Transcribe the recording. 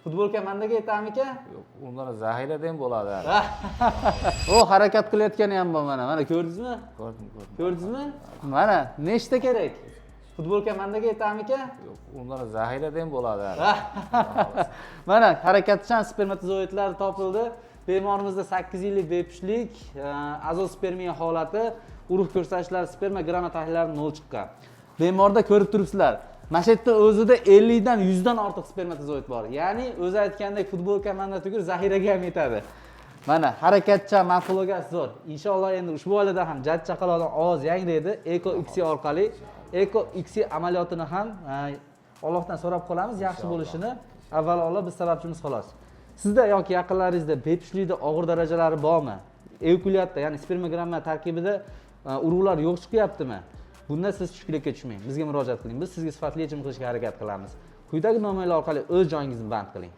Futbolka mandaga yetamikan? Yo'q, undan zaxirada ham bo'ladi hali. O, harakat qilayotgani ham bor mana. Mana ko'rdingizmi? Ko'rdim, ko'rdim. Ko'rdingizmi? Mana nechta kerak? Futbolka mandaga yetamikan? Yo'q, undan zaxirada ham bo'ladi hali. Mana harakatchan spermatozoidlar topildi. Bemorimizda 8 yillik bepushtlik, azospermiya holati, urug' ko'rsatkichlari, spermogramma tahlillari 0 chiqqan. Bemorda ko'rib turibsizlar. Mana shu yerda o'zida 50 dan 100 dan ortiq spermatozoid bor. Ya'ni o'zi aytgandek, futbolka manda tugul, zaxiraga ham yetadi. Mana harakatchan, morfologiyasi zo'r. Inshaalloh, endi ushbu oilada ham jajji chaqaloqdan ovoz yangraydi Eko ICSI orqali. Eko ICSI amaliyotini ham Allohdan so'rab qolamiz yaxshi bo'lishini. Avvalo Alloh, biz sababchimiz xolos. Sizda yoki yaqinlaringizda bepushtlikda og'ir darajalari bormi? Eyakulyatda, ya'ni spermogramma tarkibida urug'lar yo'q chiqyaptimi? Bunda siz tushkunlikka tushmang. Bizga murojaat qiling. Biz sizga sifatli yechim qilishga harakat qilamiz. Quyidagi nomerlar orqali o'z joyingizni band qiling.